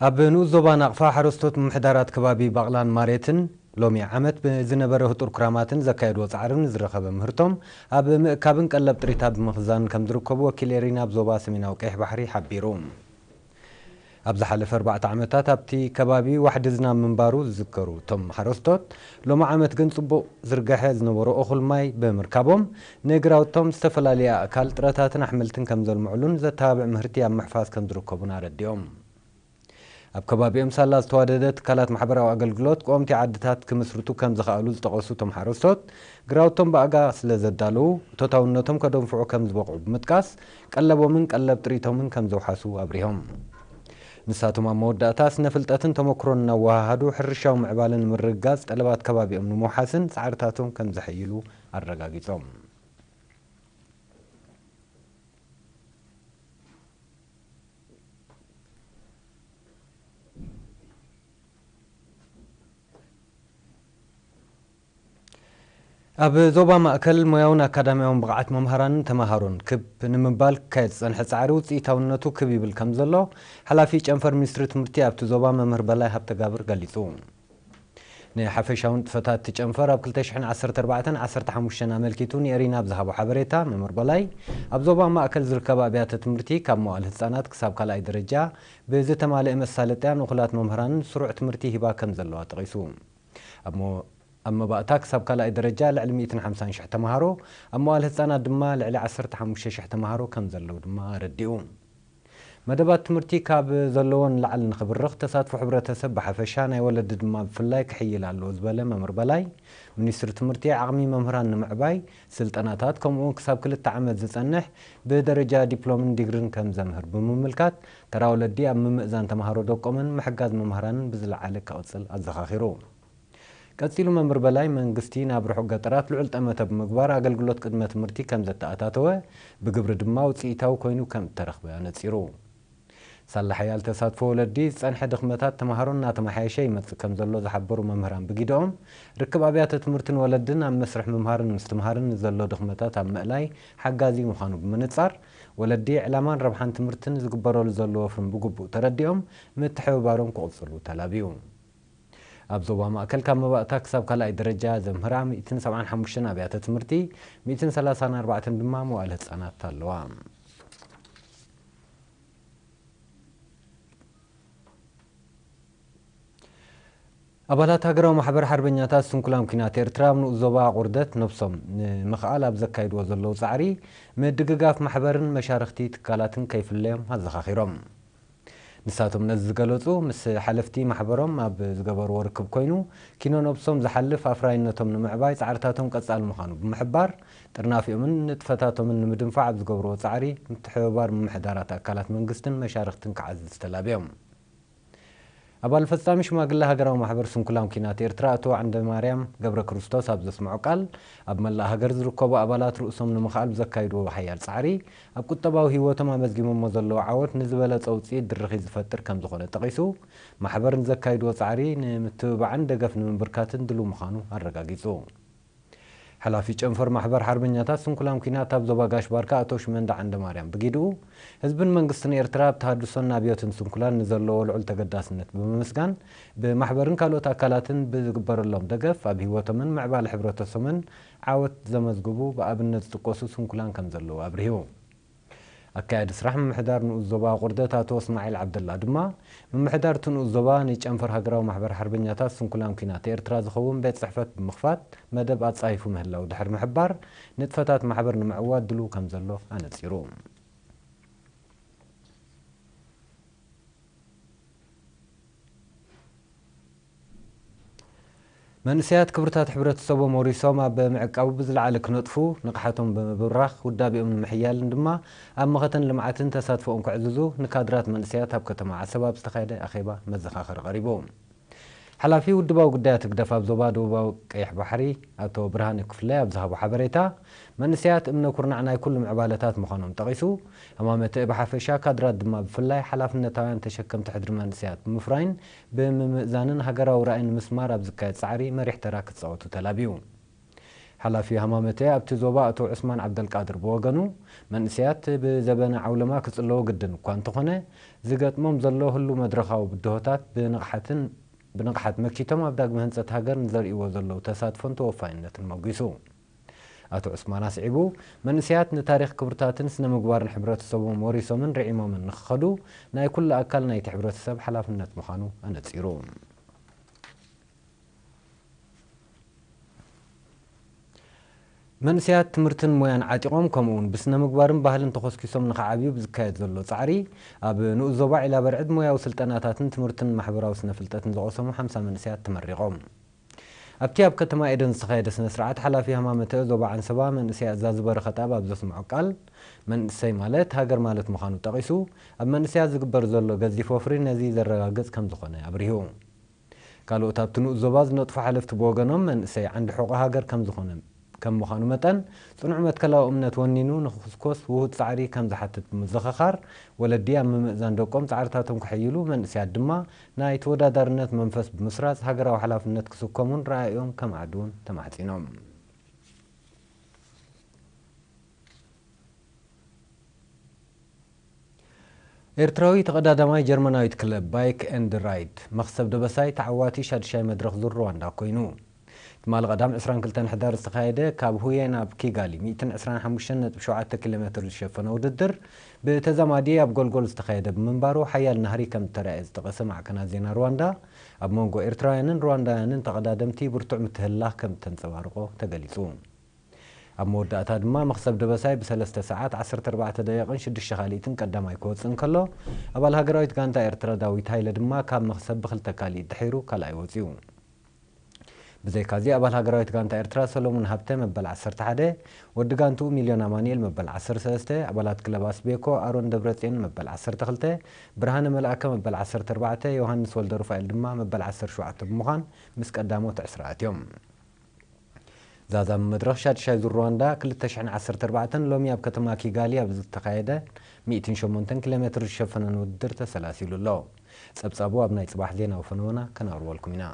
ኣብ ንኡስ ዞባ ናቕፋ ሓረስቶት ምምሕዳራት ከባቢ ባቕላን ማሬትን ሎሚ ዓመት ብዝነበረ ህጡር ኩራማትን ዘካየድዎ ጻዕርን ዝረኸበ ምህርቶም ኣብ ምእካብን ቀለብ ጥሪታ ብምኽዛን ከም ዝርከቡ ወኪል ኤሪና ኣብ ዞባ ሰሜናዊ ቀይሕ ባሕሪ ሓቢሩ። ኣብ ዝሓለፈ ኣርባዕተ ዓመታት ኣብቲ ከባቢ ዋሕዲ ዝናብ ምንባሩ ዝዝከሩ እቶም ሓረስቶት፣ ሎሚ ዓመት ግን ጽቡቕ ዝርገሐ ዝነበሮ እኹል ማይ ብምርካቦም፣ ንግራውቶም ዝተፈላለየ ኣእካል ጥረታትን ኣሕምልትን ከም ዘልምዕሉን ዘተባብዕ ምህርቲ ኣብ ምሕፋስ ከም ዝርከቡን ኣረዲኦም። ኣብ ከባቢኦም ሳላ ዝተዋደደ ትካላት ማሕበራዊ ኣገልግሎት ቀወምቲ ዓድታት ክምስርቱ ከም ዝኸኣሉ ዝጠቐሱ እቶም ሓረስቶት፣ ግራውቶም ብኣጋ ስለ ዘዳለዉ፣ እቶታውነቶም ከደንፍዑ ከም ዝበቕዑ ብምጥቃስ፣ ቀለቦምን ቀለብ ጥሪቶምን ከም ዘውሓሱ ኣብሪሆም። ንሳቶም ኣብ መወዳእታ፣ ስነ ፍልጠትን ተመክሮን እናወሃሃዱ፣ ሕርሻዊ ምዕባለ ንምርግጋጽ ጠለባት ከባቢኦም ንምውሓስን ጻዕርታቶም ከም ዘሐይሉ ኣረጋጊጾም። ኣብ ዞባ ማእከል ሞያውን ኣካዳሚያውን ብቕዓት መምሃራንን ተመሃሮን ክብ ንምባል ክካየድ ዝጸንሐ ጻዕሪ ውጽኢታውነቱ ክብ ይብል ከም ዘሎ ሓላፊ ጨንፈር ሚኒስትሪ ትምህርቲ ኣብቲ ዞባ መምህር በላይ ሃብተጋብር ገሊጹ። ንሓፈሻዊ ንጥፈታት እቲ ጨንፈር ኣብ ክልተ ሽሕን ዓሰርተ ኣርባዕተን ዓሰርተ ሓሙሽተን ኣመልኪቱ ንኤሪና ኣብ ዝሃቦ ሓበሬታ፣ መምህር በላይ ኣብ ዞባ ማእከል ዝርከባ ኣብያተ ትምህርቲ ካብ መዋእለ ህጻናት ክሳብ ካልኣይ ደረጃ ብዝተማልአ መሳለጥያን እኹላት መምህራንን ስሩዕ ትምህርቲ ሂባ ከም ዘለዋ ጠቒሱ። ኣብ መ-፣ ኣብ መባእታ ክሳብ ካልኣይ ደረጃ ልዕሊ ሚእትን ሓምሳን ሽሕ ተምሃሮ፣ ኣብ መዋእለ ህጻናት ድማ ልዕሊ ዓሰርተ ሓሙሽተ ሽሕ ተምሃሮ ከም ዘለዉ ድማ ኣረዲኡ። መደባት ትምህርቲ ካብ ዘለዎን ላዕሊ ንኽብርኽ፣ ተሳትፎ ሕብረተሰብ ብሓፈሻ፣ ናይ ወለዲ ድማ ብፍላይ ክሕይል ኣለዎ ዝበለ መምህር በላይ፣ ሚኒስትሪ ትምህርቲ ዓቕሚ መምህራን ንምዕባይ ስልጠናታት፣ ከምኡ'ውን ክሳብ ክልተ ዓመት ዝጸንሕ ብደረጃ ዲፕሎምን ዲግሪን ከም ዘምህር ብምምልካት፣ ተራ ወለዲ ኣብ ምምእዛን ተምሃሮ ደቆምን ምሕጋዝ መምህራንን ብዝለዓለ ክቕጽል ኣዘኻኺሩ። ቀጺሉ መምህር በላይ፣ መንግስቲ ናብ ርሑቕ ገጠራት ልዑል ጠመተ ብምግባር ኣገልግሎት ቅድመ ትምህርቲ ከም ዘተኣታተወ፣ ብግብሪ ድማ ውጽኢታዊ ኮይኑ ከም እተረኽበ ኣነጺሩ። ሳላ ሓያል ተሳትፎ ወለዲ፣ ዝጸንሐ ድኽመታት ተምሃሮ እናተመሓየሸ ይመጽእ ከም ዘሎ ዝሓበሩ መምህራን ብጊደኦም፣ ርክብ ኣብያተ ትምህርትን ወለድን ኣብ መስርሕ ምምሃርን ምስትምሃርን ንዘሎ ድኽመታት ኣብ ምእላይ ሓጋዚ ምዃኑ ብምንጻር፣ ወለዲ ዕላማን ረብሓን ትምህርትን ዝግበረሉ ዘሎ ወፍርን ብግቡእ ተረዲኦም ምትሕብባሮም ክቕጽሉ ተላብዩ። ኣብ ዞባ ማእከል ካብ መባእታ ክሳብ ካልኣይ ደረጃ ዘምህራ ሚእትን ሰብዓን ሓሙሽተን ኣብያተ ትምህርቲ፣ ሚእትን ሰላሳን ኣርባዕተን ድማ መዋእለ ህጻናት ኣለዋ። ኣባላት ሃገራዊ ማሕበር ሓርበኛታት ስንኩላን ኲናት ኤርትራ ኣብ ንኡስ ዞባ ኣቑርደት ነብሶም ንምኽኣል ኣብ ዘካይድዎ ዘለዉ ጻዕሪ፣ ምድግጋፍ ማሕበርን መሻርኽቲ ትካላትን ከይፍለዮም ኣዘኻኺሮም። ንሳቶም ነዚ ዝገለጹ፣ ምስ ሓለፍቲ ማሕበሮም ኣብ ዝገበርዎ ርክብ ኮይኑ፣ ኪኖ ነብሶም ዝሓልፍ ኣፍራይነቶም ንምዕባይ ጻዕርታቶም ቀጻሊ ምዃኑ ብምሕባር፣ ጥርናፊኦምን ንጥፈታቶምን ንምድንፋዕ ኣብ ዝገብርዎ ጻዕሪ፣ ምትሕብባር ምምሕዳራት ኣካላት መንግስትን መሻርኽትን ክዓዝዝ ተላብዮም። ኣባል ፈጻሚ ሽማግለ ሃገራዊ ማሕበር ስንኩላን ኲናት ኤርትራ ኣቶ ዓንደማርያም ገብረ ክርስቶስ ኣብ ዘስምዖ ቃል፣ ኣብ መላእ ሃገር ዝርከቡ ኣባላት ርእሶም ንምኽኣል ብዘካይድዎ ሓያል ጻዕሪ፣ ኣብ ቁጠባዊ ህይወቶም ኣመዝጊቦሞ ዘለዉ ዓወት ንዝበለጸ ውጽኢት ድርኺት ዝፈጥር ከም ዝኾነ ጠቒሱ፣ ማሕበር ንዘካይድዎ ጻዕሪ ንምትብባዕን ደገፍ ንምብርካትን ድሉው ምዃኑ ኣረጋጊጹ። ሓላፊ ጨንፈር ማሕበር ሓርበኛታት ስንኩላን ኲናት ኣብ ዞባ ጋሽ ባርካ ኣቶ ሽመንዳ ዓንደማርያም ብጊድኡ፣ ህዝብን መንግስትን ኤርትራ ኣብ ተሃድሶን ኣብዮትን ስንኩላን ንዘለዎ ልዑል ተገዳስነት ብምምስጋን፣ ብማሕበርን ካልኦት ኣካላትን ብዝግበረሎም ደገፍ ኣብ ህይወቶምን ምዕባለ ሕብረተሰቦምን ዓወት ዘመዝግቡ ብኣብነት ዝጥቀሱ ስንኩላን ከም ዘለዉ ኣብሪሁ። ኣካያዲ ስራሕ ምምሕዳር ንኡስ ዞባ ኣቑርደት ኣቶ እስማዒል ዓብደላ ድማ፣ ምምሕዳር እቲ ንኡስ ዞባ ንጨንፈር ሃገራዊ ማሕበር ሓርበኛታት ስንኩላን ኲናት ኤርትራ ዝኸውን ቤት ጽሕፈት ብምኽፋት መደብ ኣጻይፉ ምህላው ድሕሪ ምሕባር፣ ንጥፈታት ማሕበር ንምዕዋት ድሉው ከም ዘሎ ኣነጺሩ። መንእሰያት ክብርታት ሕብረተሰቦም ወሪሶም ኣብ ምዕቃቡ ብዝለዓለ ክነጥፉ፣ ንቕሓቶም ብምብራኽ ውዳቤኦም ንምሕያልን ድማ ኣብ መኸተን ልምዓትን ተሳትፎኦም ከዕዝዙ ንካድራት መንእሰያት ኣብ ከተማ ዓሰብ ኣብ ዝተኻየደ ኣኼባ መዘኻኸሪ ቀሪቡ። ሓላፊ ውድባዊ ጉዳያት ህግደፍ ኣብ ዞባ ደቡባዊ ቀይሕ ባሕሪ ኣቶ ብርሃነ ክፍለ ኣብ ዝሃቦ ሓበሬታ፣ መንእሰያት እምነ ኩርናዕ ናይ ኩሉ ምዕባለታት ምዃኖም ጠቒሱ፣ ህማመተ ብሓፈሻ ካድራት ድማ ብፍላይ ሓላፍነታውያን ተሸከምቲ ሕድሪ መንእሰያት ብምፍራይን ብምምእዛንን ሃገራዊ ራእይ ንምስማር ኣብ ዝካየድ ጻዕሪ መሪሕ ተራ ክጻወቱ ተላብዩ። ሓላፊ ሃማመተ ኣብቲ ዞባ ኣቶ ዑስማን ዓብደልቃድር ብወገኑ፣ መንእሰያት ብዘበነ ዓውለማ ክጽለዎ ግድን እኳ እንተኾነ፣ ዝገጥሞም ዘሎ ህሉ መድረኻዊ ብድሆታት ብንቕሓትን ብንቕሓት መኪቶም ኣብ ዳግመ ህንጸት ሃገር ንዘርእይዎ ዘለዉ ተሳትፎን ተወፋይነትን መጒሱ። ኣቶ ዑስማን ኣስዒቡ፣ መንእሰያት ንታሪኽ ክብርታትን ስነ ምግባርን ሕብረተሰቦም ወሪሶምን ርዒሞምን ንክኸዱ ናይ ኩሉ ኣካል ናይቲ ሕብረተሰብ ሓላፍነት ምዃኑ ኣነጺሩ። መንእሰያት ትምህርትን ሞያን ዓጢቖም፣ ከምኡውን ብስነ ምግባርን ባህልን ተኾስኪሶም ንኽዓብዩ ብዝካየድ ዘሎ ጻዕሪ፣ ኣብ ንኡስ ዞባ ዒላ በርዕድ ሞያዊ ስልጠናታትን ትምህርትን ማሕበራዊ ስነ ፍልጠትን ዝቐሰሙ ሓምሳ መንእሰያት ተመሪቖም። ኣብቲ ኣብ ከተማ ኤደን ዝተኻየደ ስነ ስርዓት፣ ሓላፊ ሃማመተ ዞባ ዓንሰባ መንእሰይ ኣዛዚ በረኸት ኣብ ኣብ ዘስምዖ ቃል፣ መንእሰይ ማለት ሃገር ማለት ምዃኑ ጠቒሱ፣ ኣብ መንእሰያት ዝግበር ዘሎ ገዚፍ ወፍሪ ነዚ ዘረጋግጽ ከም ዝኾነ ኣብሪሁ። ካልኦት ኣብቲ ንኡስ ዞባ ዝነጥፉ ሓለፍቲ ብወገኖም፣ መንእሰይ ዓንዲ ሑቐ ሃገር ከም ዝኾነ ከም ምዃኑ መጠን፣ ጽኑዕ መትከላዊ እምነት ወኒኑ ንኽኹስኮስ ውሁድ ጻዕሪ ከም ዝሓትት ብምዝኽኻር፣ ወለዲ ኣብ ምምእዛን ደቆም ጻዕርታቶም ከሐይሉ፣ መንእሰያት ድማ ናይ ተወዳዳርነት መንፈስ ብምስራጽ ሃገራዊ ሓላፍነት ክስከሙን ረኣዮም ከማዕድዉን ተማሕጺኖም። ኤርትራዊ ተቐዳዳማይ ጀርመናዊት ክለብ ባይክ ኤንድ ራይድ መኽሰብ ደበሳይ ተዓዋቲ ሻድሻይ መድረኽ ዙር ሩዋንዳ ኮይኑ። ትማሊ ቀዳም ዕስራን ክልተን ሕዳር ዝተኻየደ ካብ ሁየ ናብ ኪጋሊ ሚእትን ዕስራን ሓሙሽተን ነጥቢ ሸውዓተ ኪሎ ሜትር ዝሸፈነ ውድድር ብተዛማዲ ኣብ ጎልጎል ዝተኻየደ ብምንባሩ ሓያል ናህሪ ከም እተራእየ ዝጠቐሰ ማዕከናት ዜና ሩዋንዳ፣ ኣብ መንጎ ኤርትራውያንን ሩዋንዳውያንን ተቐዳደምቲ ብርቱዕ ምትህልላኽ ከም እተንጸባርቖ ተገሊጹ። ኣብ መወዳእታ ድማ መኽሰብ ደበሳይ ብሰለስተ ሰዓት ዓሰርተ ኣርባዕተ ደቂቕን ሽዱሽተ ካልኢትን ቀዳማይ ክወጽእ እንከሎ፣ ኣባል ሃገራዊት ጋንታ ኤርትራ ዳዊት ሃይለ ድማ ካብ መኽሰብ ብኽልተ ካልኢት ድሒሩ ካልኣይ ወጺኡ። ብዘይካዚ ኣባል ሃገራዊት ጋንታ ኤርትራ ሰሎሙን ሃብተ መበል ዓሰርተ ሓደ፣ ወዲ ጋንትኡ ሚልዮን ኣማኑኤል መበል ዓሰርተ ሰለስተ፣ ኣባላት ክለብ ኣስቤኮ ኣሮን ደብረጽዮን መበል ዓሰርተ ክልተ፣ ብርሃነ መልኣከ መበል ዓሰርተ ኣርባዕተ፣ ዮሃንስ ወልደሩፋኤል ድማ መበል ዓሰርተ ሸውዓተ ብምዃን ምስ ቀዳሞት ዕስራ ኣትዮም። ዛዛሚ መድረኽ ሻድሻይ ዙር ሩዋንዳ ክልተ ሽሕን ዓሰርተ ኣርባዕተን ሎሚ ኣብ ከተማ ኪጋሊ ኣብ ዝተኻየደ ሚእትን ሸሞንተን ኪሎ ሜትር ዝሸፈነን ውድድር ተሰላሲሉ ኣሎ። ጸብጻቡ ኣብ ናይ ጽባሕ ዜናዊ ፈነወና ከነቕርበልኩም ኢና።